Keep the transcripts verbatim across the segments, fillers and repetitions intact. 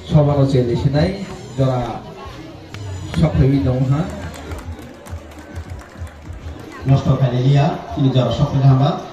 Sobano cheli sinai jora sokhaiwi dong ha. Nosto khailiya, ini jora sokhai hama.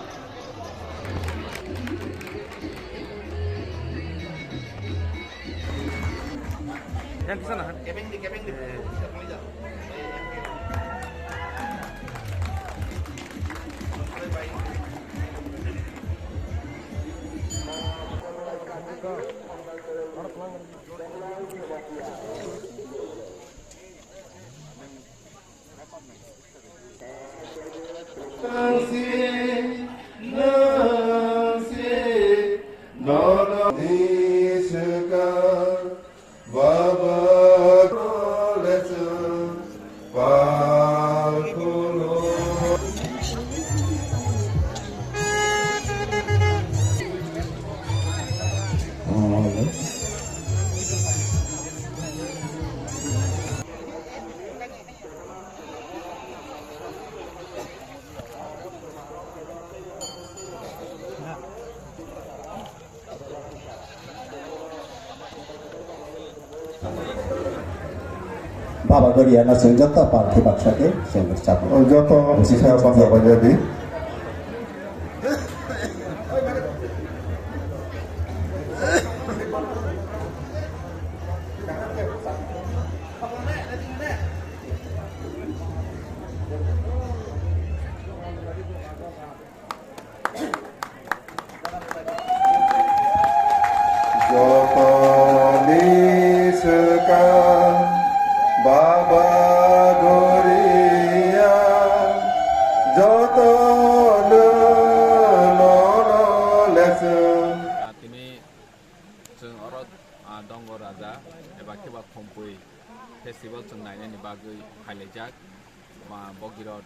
Baba Goriya no chwng joto party baksa khe chwng rwchapmani. O joto Bisi kisa kisa basa kisa. Bajadi. Jotoni swkang Baba Goriya, jotono nono lesung. Tini chwng oro, ah, Dongo Raja eba khe ba Khompui festival chwng nainani bagwi phailaijak, ma Bogirot,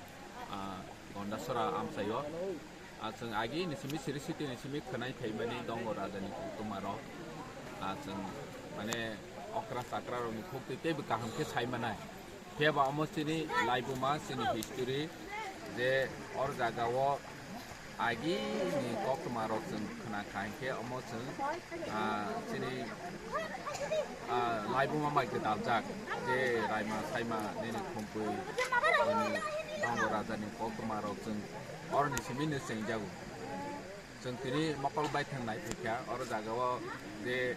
ah, Gondasora amchaio. Ah, chwng agi ni simi siri siti ni simi khwnai phaimani Dongo Raja ni koktwma rok. Ah, chwng mane okra chakra rok ni khuk twi teibo kaham khe sai manai. Phiya ba omo chini laibuma, chini history, je or jaga o agi ni koktwma rok chwng khna kha, hinkhe omo chwng, ah, chini, ah, laibuma bai gwdaljak, je raima saima nini Khompui, nini Dongo Raja ni koktwma rok chwng oro ni simi no chengjago. Chwng tini mokol baithang nai phaikha, oro jaga o je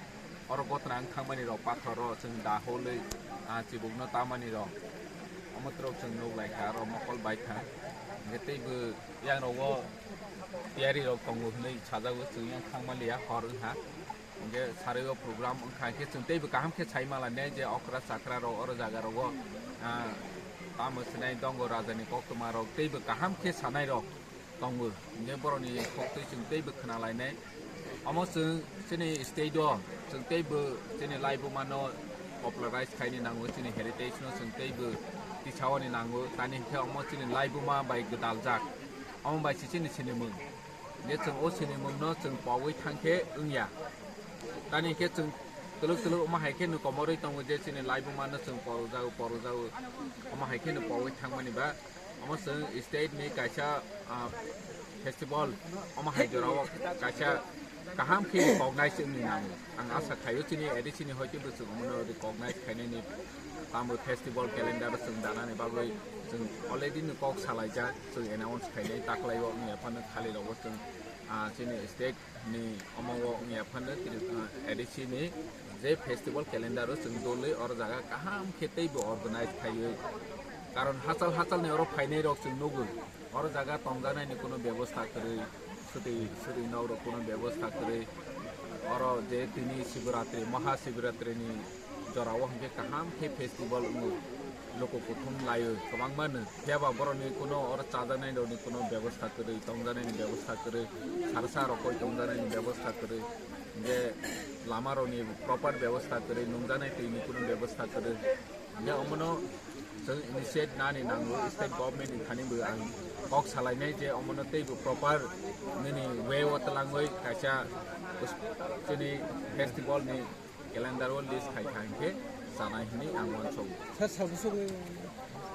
oro gotna wng thangmani rok pathor o chwng da holwi, ah, chibuk no tamani rok. Omo twrwk chwng nuk lai kha, oro mokol baithang. Hinkhe teibo yang rogo tiyari rok tongo hinwi sajago, chwng yang thangmaliya hor wngkha. Hinkhe sarwi o program wngkha, hinkhe chwng teibo kaham khe sai mala ne je okra chakra rok oro jaga rogo, ah, tamo sinai Dongo Raja ni koktwma rok teibo kaham khe sanai rok tongo. Hinkhe borokni koktwi chwng teibo khna lainai. Omo chwng chini state o chwng teibo chini laibuma no popularize khaini nango, chini heritage no chwng teibo tisaoni nango. Tani hinkhe omo chini laibuma bai gwdaljak. Omo bai se chini sinimung. Hinkhe chwng o sinimung no chwng pogwi thangkhe wngya. Tani hinkhe chwng twlwk twlwk omo hai khe no komorwi tongo je chini laibuma no chwng porokjago, porokjago. Omo hai khe no pogwi thangmani ba omo chwng state ni kaisa, ah, festival, omo hai jora o kaisa kaham khe recognize wngwi nango. Ang asa khaio chini A D C ni hoi teibo chwng omono recognize khainani tamo festival calendar o chwng danani bagwi chwng already no kok salaijak, chwng announce khainai taklai o wngya phano khali rogo chwng, ah, chini state ni omo o wngya phano tini, ah, A D C ni je festival calendar o chwng dolwi oro jaga kaham khe teibo organize khaiwi Karon hachal hachal ni oro phainai rok chwng nugwi, oro jaga tongjanai ni kuno bebostha kwrwi, swtwi swtwi nok rok kuno bebostha kwrwi, oro je tini Shivaratri, Maha Shivaratri ni jora o hwnkhe kaham khe festival wngo, luku kuthum laio kwbangma no, phiya ba borok ni kuno oro chajaknai rok ni kuno bebostha kwrwi, tongjanai ni bebostha kwrwi, sarsa rok koi tongjanai ni bebostha kwrwi, hwnkhe lama rok ni proper bebostha kwrwi, nungjanai twi ni kuno bebostha kwrwi. Hingke omono chwng initiate nani nango state government ni thani bo ang kok salainai je omono teibo proper nini way o twlangwi kaisa chini festival ni calendar o list khai kha hingke chanai hinwi ang uansukgo. Sir, sabusugwi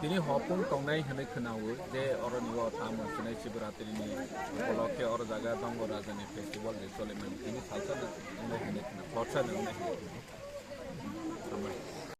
tini hopung tongnai hinwi khwnao je oroni o tamo chinai Shivaratri ni upolokhe oro jaga Dongo Raja ni festival de cholimani tini salsa no wngnai hinwi khwna, khorsa no wngnai hinwi khwna.